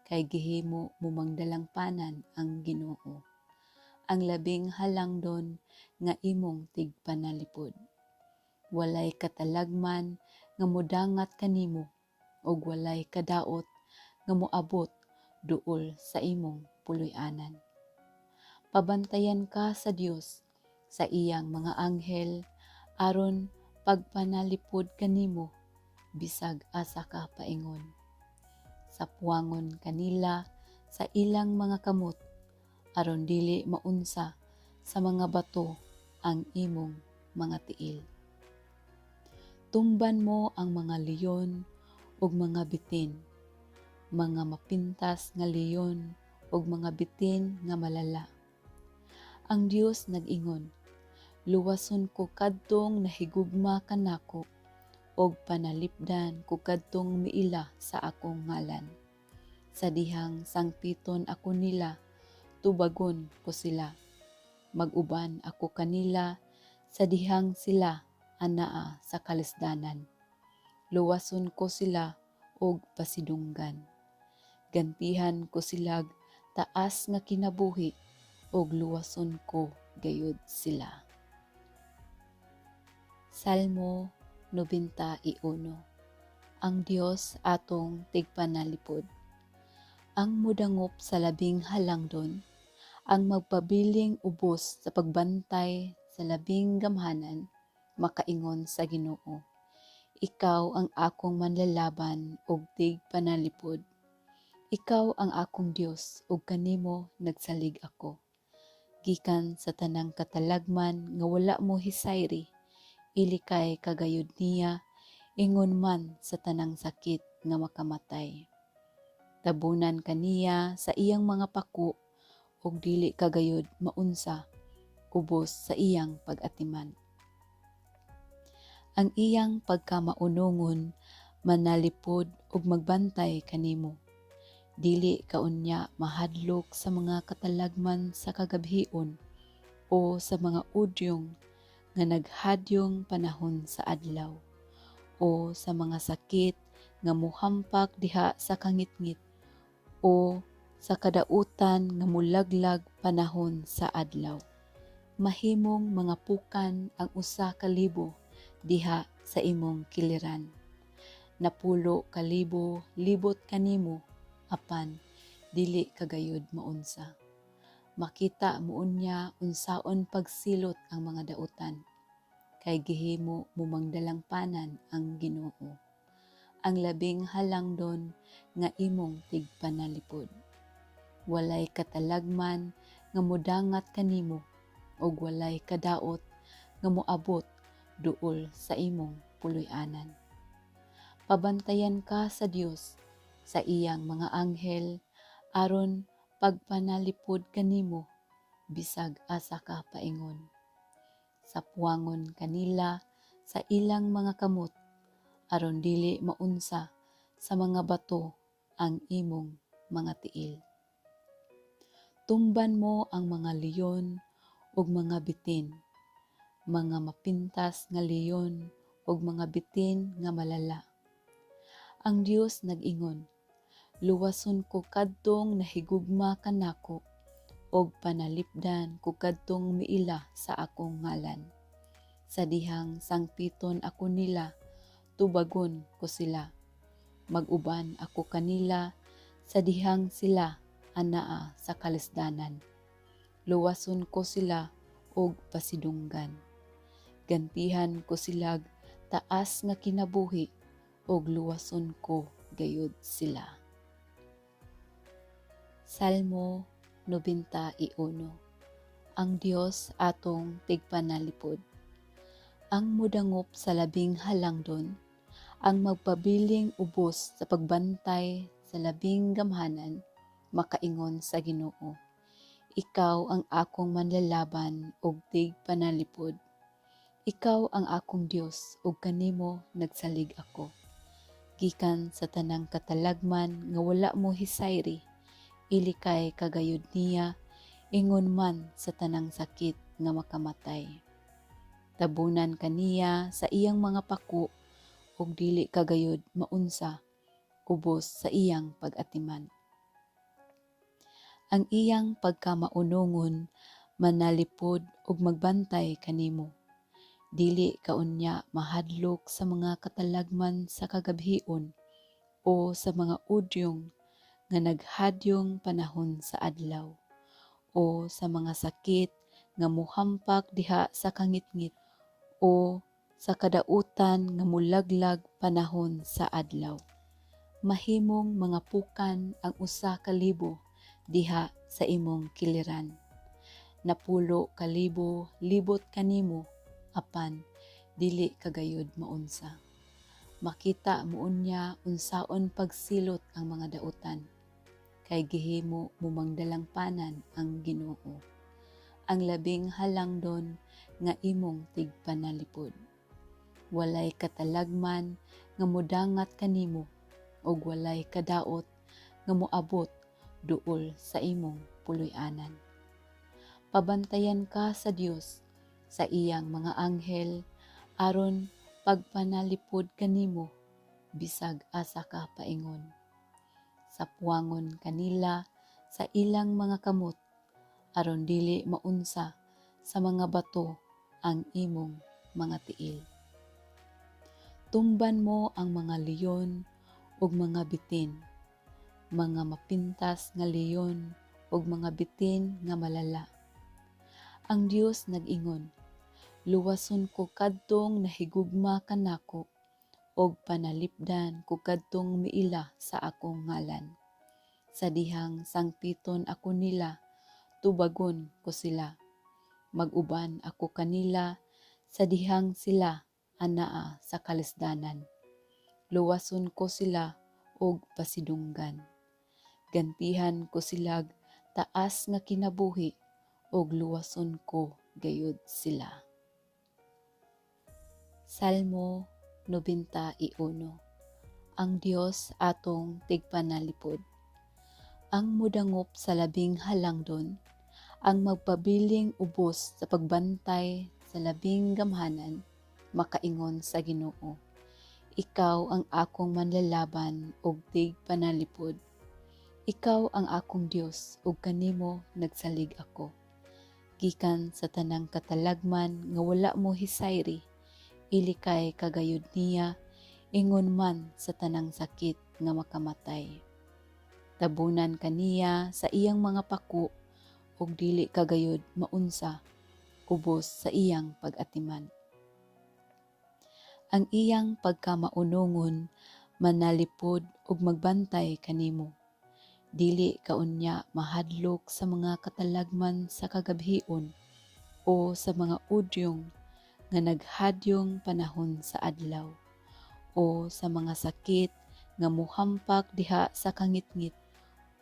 kay gihimo mo mangdalangpanan ang Ginoo, ang labing halangdon nga imong tigpanalipod. Walay katalagman nga mudangat kanimo ug walay kadaot nga moabot duol sa imong puloy-anan. Pabantayan ka sa Dios sa iyang mga anghel aron pagpanalipod kanimo bisag asa ka paingon. Sapuangon kanila sa ilang mga kamot aron dili maunsa sa mga bato ang imong mga tiil. Tumban mo ang mga leon ug mga bitin, mga mapintas nga leon ug mga bitin nga malala. Ang Dios nag-ingon, "Luwason ko kadtong nahigugma kanako ug panalipdan ko kadtong miila sa akong ngalan. Sa dihang sangpiton ako nila, tubagon ko sila. Mag-uban ako kanila sa dihang sila anaa sa kalisdanan. Luwason ko sila og pasidunggan. Gantihan ko silag taas nga kinabuhi ug luwason ko gayud sila. Salmo 91. Ang Dios atong tigpanalipod. Ang mudangop sa labing halangdon, ang magpabiling ubos sa pagbantay sa labing gamhanan, makaingon sa Ginoo: "Ikaw ang akong manlalaban ug tigpanalipod. Ikaw ang akong Dios ug kanimo nagsalig ako." Gikan sa tanang katalagman nga wala mo hisayri, ilikay ka gayud niya, ingon man sa tanang sakit nga makamatay. Tabunan kaniya sa iyang mga pako ug dili ka gayud maunsa ubos sa iyang pag-atiman. Ang iyang pagkamaunongon manalipod ug magbantay kanimo. Dili ka unya mahadlok sa mga katalagman sa kagabhion o sa mga udyong nga naghadyong panahon sa adlaw o sa mga sakit nga muhampak diha sa kangitngit o sa kadautan nga mulaglag panahon sa adlaw. Mahimong mga pukan ang 1,000 diha sa imong kiliran. 10,000 libot kanimo, apan dili ka gayud maunsa. Makita mo unya unsaon pagsilot ang mga dautan, kay gihimo mo mangdalangpanan ang Ginoo, ang labing halangdon nga imong tigpanalipod. Walay katalagman nga mudangat kanimo ug walay kadaot nga moabot duol sa imong puloy-anan. Pabantayan ka sa Dios sa iyang mga anghel aron pagpanalipod kanimo bisag asa ka paingon. Sapuangon kanila sa ilang mga kamot aron dili maunsa sa mga bato ang imong mga tiil. Tumban mo ang mga leon ug mga bitin, mga mapintas nga leon ug mga bitin nga malala. Ang Dios nag-ingon, "Luwason ko kadtong nahigugma kanako ug panalipdan ko kadtong miila sa akong ngalan. Sa dihang sangpiton ako nila, tubagon ko sila. Mag-uban ako kanila sa dihang sila anaa sa kalisdanan. Luwason ko sila ug pasidunggan. Gantihan ko silag taas nga kinabuhi ug luwason ko gayud sila." Salmo 91. Ang Dios atong tigpanalipod. Ang mudangop sa labing halangdon, ang magpabiling ubos sa pagbantay sa labing gamhanan, makaingon sa Ginoo: "Ikaw ang akong manlalaban ug tigpanalipod. Ikaw ang akong Dios ug kanimo nagsalig ako." Gikan sa tanang katalagman nga wala mo hisayri, ilikay ka gayud niya, ingon man sa tanang sakit nga makamatay. Tabunan kaniya sa iyang mga pako ug dili ka gayud maunsa ubos sa iyang pag-atiman. Ang iyang pagkamaunongon manalipod ug magbantay kanimo. Dili ka unya mahadlok sa mga katalagman sa kagabhion o sa mga udyong nga naghadyong panahon sa adlaw o sa mga sakit nga muhampak diha sa kangitngit o sa kadautan nga mulaglag panahon sa adlaw. Mahimong mga pukan ang 1,000 diha sa imong kiliran. 10,000 libot kanimo, apan dili ka gayud maunsa. Makita mo unya unsaon pagsilot ang mga dautan, kay gihimo mo mangdalangpanan ang Ginoo, ang labing halangdon nga imong tigpanalipod. Walay katalagman nga mudangat kanimo ug walay kadaot nga moabot duol sa imong puloy-anan. Pabantayan ka sa Dios sa iyang mga anghel aron pagpanalipod kanimo bisag asa ka paingon. Sapuangon kanila sa ilang mga kamot aron dili maunsa sa mga bato ang imong mga tiil. Tumban mo ang mga leon ug mga bitin, mga mapintas nga leon ug mga bitin nga malala. Ang Dios nag-ingon, "Luwason ko kadtong nahigugma kanako ug panalipdan ko kadtong miila sa akong ngalan. Sa dihang sangpiton ako nila, tubagon ko sila. Mag-uban ako kanila sa dihang sila anaa sa kalisdanan. Luwason ko sila og pasidunggan. Gantihan ko silag taas nga kinabuhi ug luwason ko gayud sila." Salmo 91. Ang Dios atong tigpanalipod. Ang mudangop sa labing halangdon, ang magpabiling ubos sa pagbantay sa labing gamhanan, makaingon sa Ginoo, "Ikaw ang akong manlalaban ug tigpanalipod. Ikaw ang akong Dios ug kanimo nagsalig ako. Gikan sa tanang katalagman nga wala mo hisayri, ilikay ka gayud niya, ingon man sa tanang sakit nga makamatay. Tabunan ka niya sa iyang mga pako ug dili ka gayud maunsa ubos sa iyang pag-atiman. Ang iyang pagkamaunongon manalipod ug magbantay kanimo. Dili ka unya mahadlok sa mga katalagman sa kagabhion o sa mga udyong nga naghadyong panahon sa adlaw o sa mga sakit nga muhampak diha sa kangitngit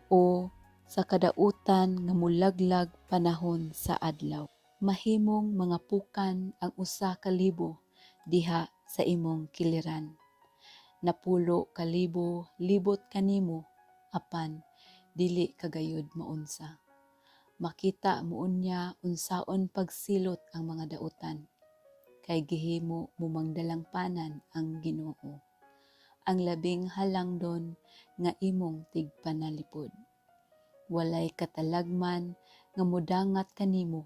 o sa kadautan nga mulaglag panahon sa adlaw. Mahimong mga pukan ang 1,000 diha sa imong kiliran. 10,000 libot kanimo, apan dili ka gayud maunsa. Makita mo unya unsaon pagsilot ang mga dautan, kay gihimo mo mang dalangpanan ang Ginoo, ang labing halangdon nga imong tigpanalipod. Walay katalagman nga mudangat kanimo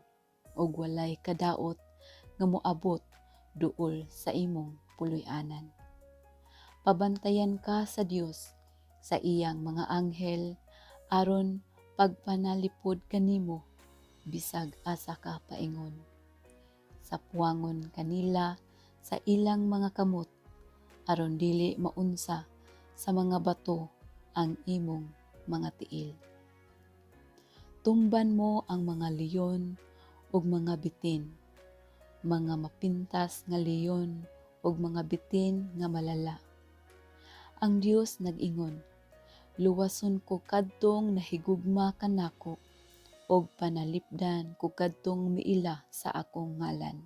ug walay kadaot nga moabot duol sa imong puloy-anan. Pabantayan ka sa Dios sa iyang mga anghel aron pagpanalipod kanimo bisag asa ka paingon. Sapuangon kanila sa ilang mga kamot aron dili maunsa sa mga bato ang imong mga tiil. Tumban mo ang mga leon ug mga bitin, mga mapintas nga leon ug mga bitin nga malala. Ang Dios nag-ingon, "Luwason ko kadtong nahigugma kanako ug panalipdan ko kadtong miila sa akong ngalan.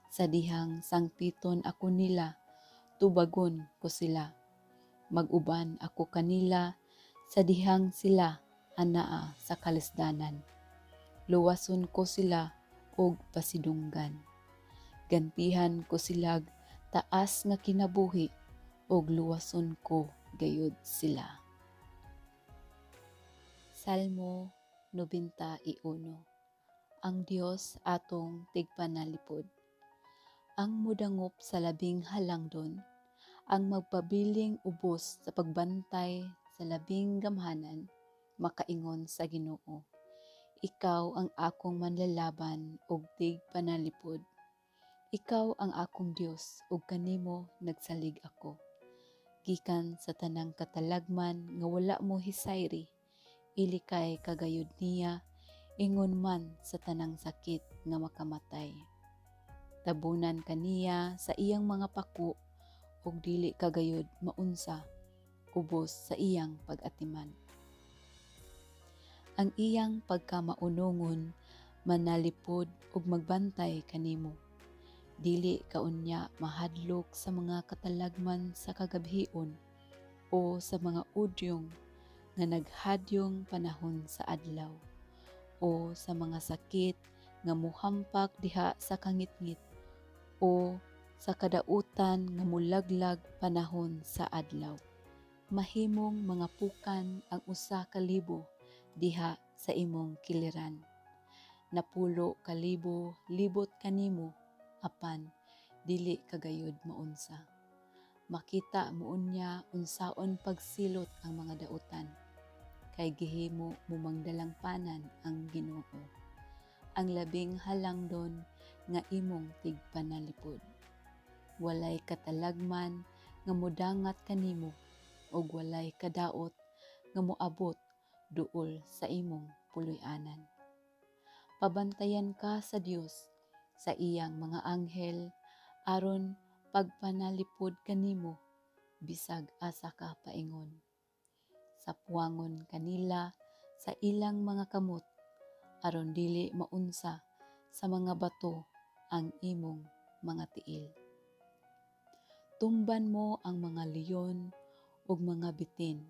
Sa dihang sangpiton ako nila, tubagon ko sila. Mag-uban ako kanila sa dihang sila anaa sa kalisdanan. Luwason ko sila og pasidunggan. Gantihan ko silag taas nga kinabuhi ug luwason ko gayud sila." Salmo 91. Ang Dios atong tigpanalipod. Ang mudangop sa labing halangdon, ang magpabiling ubos sa pagbantay sa labing gamhanan, makaingon sa Ginoo, "Ikaw ang akong manlalaban ug tigpanalipod. Ikaw ang akong Dios ug kanimo nagsalig ako. Gikan sa tanang katalagman nga wala mo hisayri, ilikay ka gayud niya, ingon man sa tanang sakit nga makamatay. Tabunan ka niya sa iyang mga pako ug dili ka gayud maunsa ubos sa iyang pag-atiman. Ang iyang pagkamaunongon manalipod ug magbantay kanimo. Dili ka unya mahadlok sa mga katalagman sa kagabhion o sa mga udyong nga naghadyong panahon sa adlaw o sa mga sakit nga muhampak diha sa kangitngit o sa kadautan nga mulaglag panahon sa adlaw. Mahimong mga pukan ang 1,000 diha sa imong kiliran. 10,000 libot kanimo, apan dili ka gayud maunsa. Makita mo unya unsaon pagsilot ang mga dautan, kay gihimo mo mangdalangpanan ang Ginoo, ang labing halangdon nga imong tigpanalipod. Walay katalagman nga modangat kanimo ug walay kadaot nga moabot duol sa imong puloy-anan. Pabantayan ka sa Dios sa iyang mga anghel aron pagpanalipod kanimo bisag asa ka paingon. Sapuangon kanila sa ilang mga kamot aron dili maunsa sa mga bato ang imong mga tiil. Tumban mo ang mga leon ug mga bitin,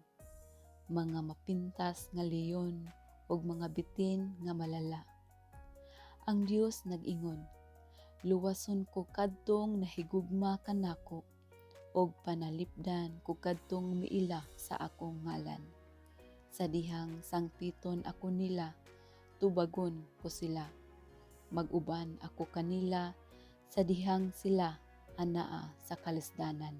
mga mapintas nga leon ug mga bitin nga malala. Ang Dios nag-ingon, "Luwason ko kadtong nahigugma kanako ug panalipdan ko kadtong miila sa akong ngalan. Sa dihang sangpiton ako nila, tubagon ko sila. Mag-uban ako kanila sa dihang sila anaa sa kalisdanan.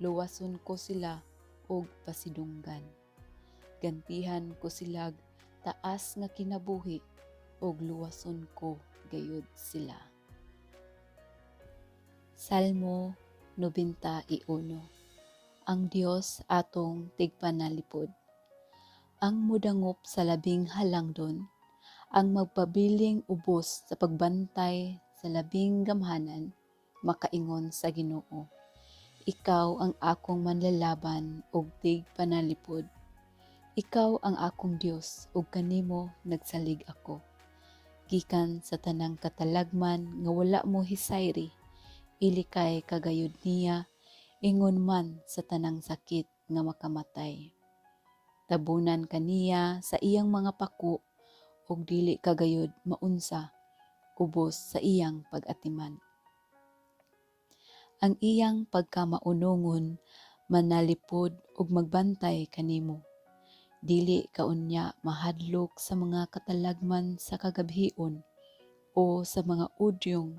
Luwason ko sila og pasidunggan. Gantihan ko silag taas nga kinabuhi ug luwason ko gayud sila." Salmo 91. Ang Dios atong tigpanalipod. Ang mudangop sa labing halangdon, ang magpabiling ubos sa pagbantay sa labing gamhanan, makaingon sa Ginoo, "Ikaw ang akong manlalaban ug tigpanalipod. Ikaw ang akong Dios ug kanimo nagsalig ako. Gikan sa tanang katalagman nga wala mo hisayri, ilikay ka gayud niya, ingon man sa tanang sakit nga makamatay. Tabunan ka niya sa iyang mga pako ug dili ka gayud maunsa ubos sa iyang pag-atiman. Ang iyang pagkamaunongon manalipod ug magbantay kanimo. Dili ka unya mahadlok sa mga katalagman sa kagabhion o sa mga udyong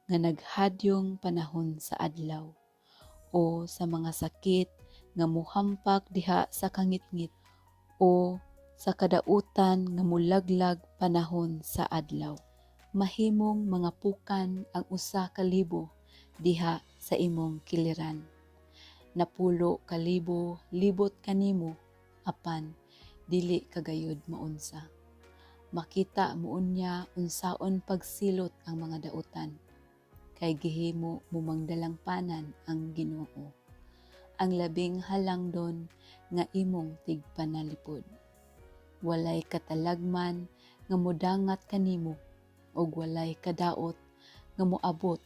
nga naghadyong panahon sa adlaw o sa mga sakit nga muhampak diha sa kangitngit o sa kadautan nga mulaglag panahon sa adlaw. Mahimong mga pukan ang 1,000 diha sa imong kiliran. 10,000 libot kanimo, apan dili ka gayud maunsa. Makita mo unya unsaon pagsilot ang mga dautan, kay gihimo mo mangdalangpanan ang Ginoo, ang labing halangdon nga imong tigpanalipod. Walay katalagman nga modangat kanimo ug walay kadaot nga moabot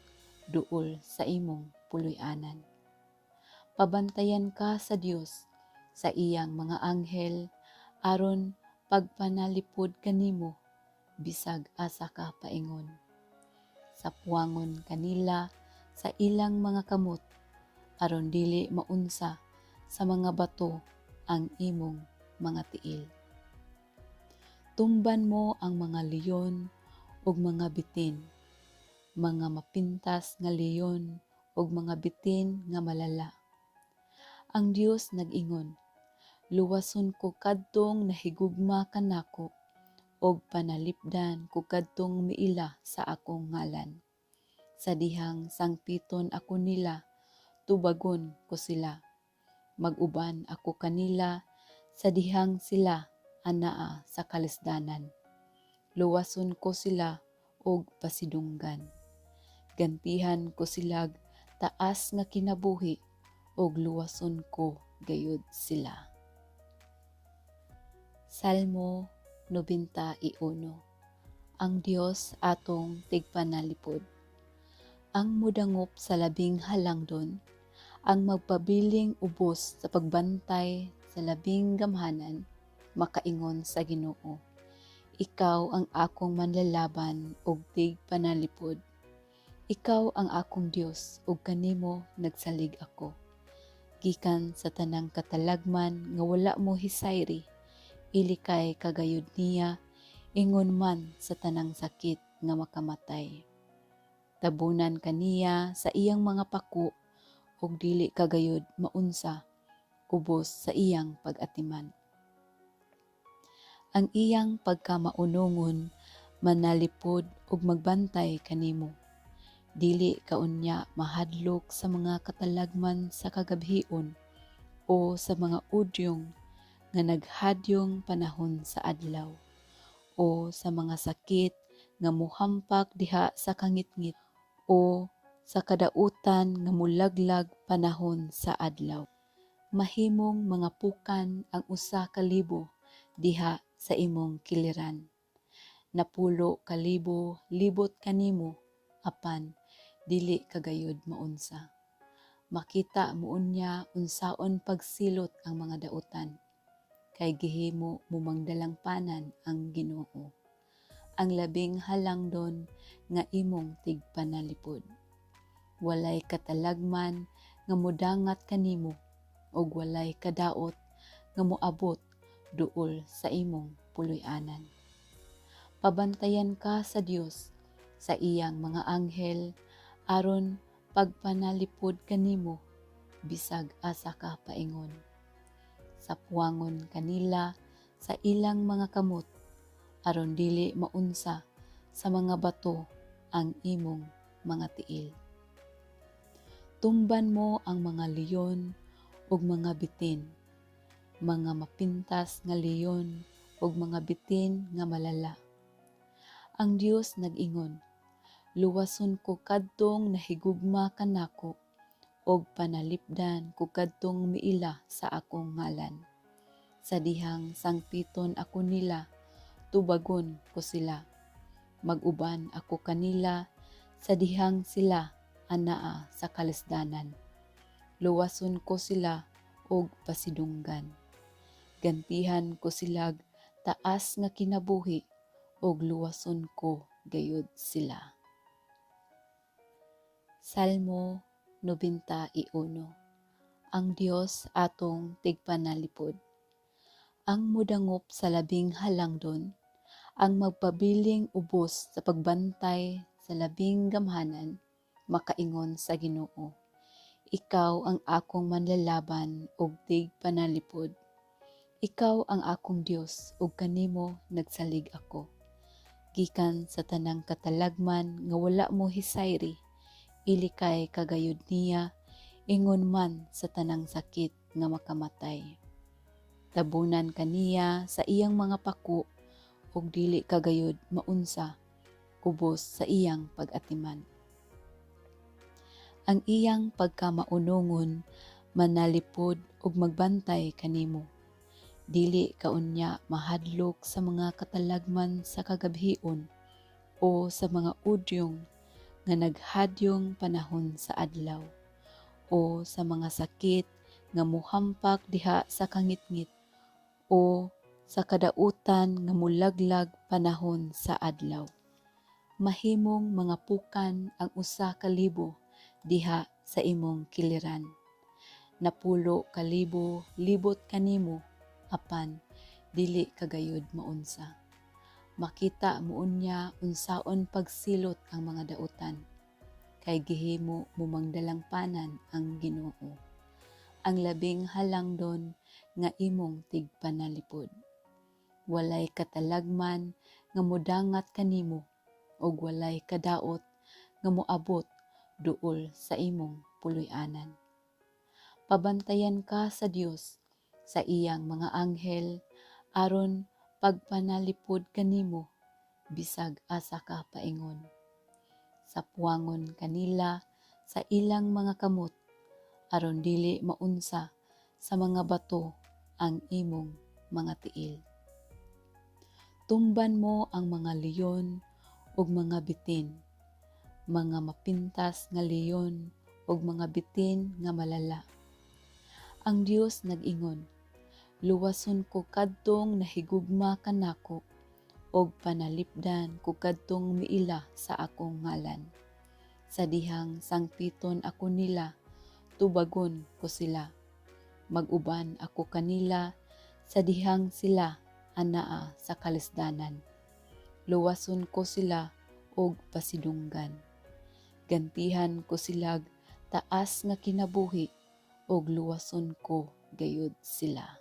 duol sa imong puloy-anan. Pabantayan ka sa Dios sa iyang mga anghel aron pagpanalipod kanimo bisag asa ka paingon. Sapuangon kanila sa ilang mga kamot aron dili maunsa sa mga bato ang imong mga tiil. Tumban mo ang mga leon ug mga bitin, mga mapintas nga leon ug mga bitin nga malala. Ang Dios nag-ingon, "Luwason ko kadtong nahigugma kanako ug panalipdan ko kadtong miila sa akong ngalan. Sa dihang sangpiton ako nila, tubagon ko sila. Mag-uban ako kanila sa dihang sila anaa sa kalisdanan. Luwason ko sila og pasidunggan. Gantihan ko silag taas nga kinabuhi ug luwason ko gayud sila." Salmo 91. Ang Dios atong tigpanalipod. Ang mudangop sa labing halangdon, ang magpabiling ubos sa pagbantay sa labing gamhanan, makaingon sa Ginoo, "Ikaw ang akong manlalaban ug tigpanalipod. Ikaw ang akong Dios ug kanimo nagsalig ako. Gikan sa tanang katalagman nga wala mo hisayri, ilikay ka gayud niya, ingon man sa tanang sakit nga makamatay. Tabunan ka niya sa iyang mga pako ug dili ka gayud maunsa ubos sa iyang pag-atiman. Ang iyang pagkamaunongon manalipod ug magbantay kanimo. Dili ka unya mahadlok sa mga katalagman sa kagabhion o sa mga udyong nga naghadyong panahon sa adlaw o sa mga sakit nga muhampak diha sa kangitngit o sa kadautan nga mulaglag panahon sa adlaw. Mahimong mga pukan ang 1,000 diha sa imong kiliran. 10,000 libot kanimo, apan dili ka gayud maunsa. Makita mo unya unsaon pagsilot ang mga dautan, kay gihimo mo mangdalangpanan ang Ginoo, ang labing halangdon nga imong tigpanalipod. Walay katalagman nga mudangat kanimo ug walay kadaot nga moabot duol sa imong puloy-anan. Pabantayan ka sa Dios sa iyang mga anghel aron pagpanalipod kanimo bisag asa ka paingon. Sapuangon kanila sa ilang mga kamot aron dili maunsa sa mga bato ang imong mga tiil. Tumban mo ang mga leon ug mga bitin, mga mapintas nga leon ug mga bitin nga malala. Ang Dios nag-ingon, "Luwason ko kadtong nahigugma kanako ug panalipdan ko kadtong miila sa akong ngalan. Sa dihang sangpiton ako nila, tubagon ko sila. Mag-uban ako kanila sa dihang sila anaa sa kalisdanan. Luwason ko sila og pasidunggan. Gantihan ko silag taas nga kinabuhi ug luwason ko gayud sila." Salmo 91. Ang Dios atong tigpanalipod. Ang mudangop sa labing halangdon, ang magpabiling ubos sa pagbantay sa labing gamhanan, makaingon sa Ginoo, "Ikaw ang akong manlalaban ug tigpanalipod. Ikaw ang akong Dios ug kanimo nagsalig ako. Gikan sa tanang katalagman nga wala mo hisayri, ilikay ka gayud niya, ingon man sa tanang sakit nga makamatay. Tabunan ka niya sa iyang mga pako ug dili ka gayud maunsa ubos sa iyang pag-atiman. Ang iyang pagkamaunongon manalipod ug magbantay kanimo. Dili ka unya mahadlok sa mga katalagman sa kagabhion o sa mga udyong nga naghadyong panahon sa adlaw o sa mga sakit nga muhampak diha sa kangitngit o sa kadautan nga mulaglag panahon sa adlaw. Mahimong mga pukan ang 1,000 diha sa imong kiliran. 10,000 libot kanimo, apan dili ka gayud maunsa. Makita mo unya unsaon pagsilot ang mga dautan, kay gihimo mo mangdalangpanan ang Ginoo, ang labing halangdon nga imong tigpanalipod. Walay katalagman nga mudangat kanimo ug walay kadaot nga moabot duol sa imong puloy-anan. Pabantayan ka sa Dios sa iyang mga anghel aron pagpanalipod kanimo bisag asa ka paingon. Sapuangon kanila sa ilang mga kamot aron dili maunsa sa mga bato ang imong mga tiil. Tumban mo ang mga leon ug mga bitin, mga mapintas nga leon ug mga bitin nga malala. Ang Dios nag-ingon, "Luwason ko kadtong nahigugma kanako ug panalipdan ko kadtong miila sa akong ngalan. Sa dihang sangpiton ako nila, tubagon ko sila. Mag-uban ako kanila sa dihang sila anaa sa kalisdanan. Luwason ko sila og pasidunggan. Gantihan ko silag taas nga kinabuhi og luwason ko gayud sila.